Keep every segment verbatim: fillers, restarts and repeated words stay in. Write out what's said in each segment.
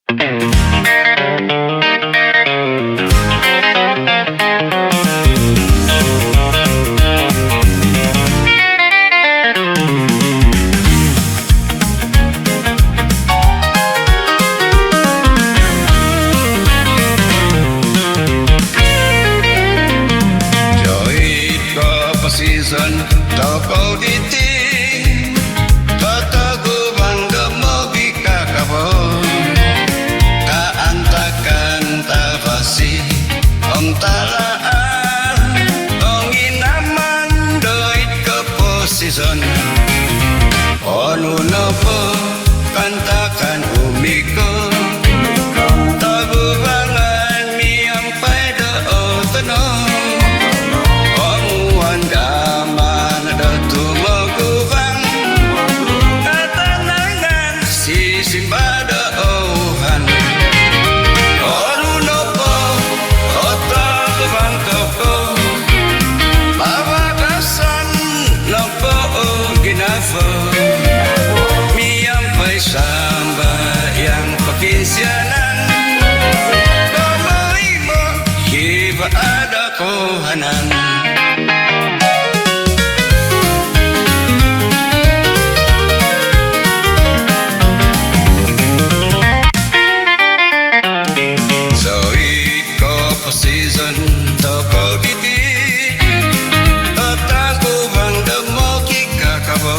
Joit ko posizon toko diti, koto gubang domo gi kakabo. Kaantakan tavasi om talaan, ong inaman doit ko posizon. Onu nopo kantakan umiko, tabubangan miampai do otono. Omuan daman do tumogubang, katanangan sisimba do ouhan. Onu nopo otogubang toko, babagasan nopo o ginavo. Miampai sambayang pakinsianan, domo imo hiba ada kohanan. Zoit ko posizon toko diti, otaku bang domo gi kakabo.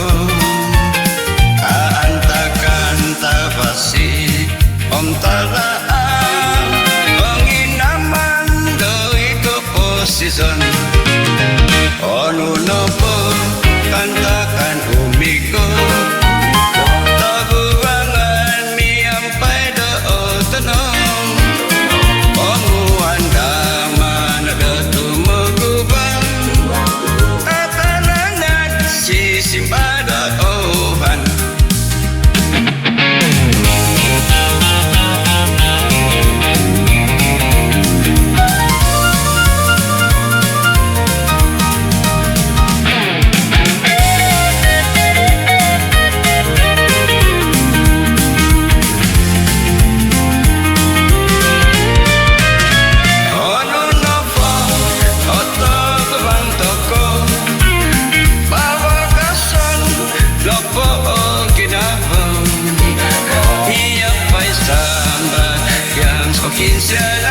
Aantakan tavasi om talaan, ong inaman doit ko posizon. Onu nopo kantakan umiko, tabubangan miampai do otono. Omuan daman do tumogubang, katanangan sisimba do ouhan. Onu nopo otogubang toko, babagasan nopo o ginavo. Miampai sambayang pakinsianan,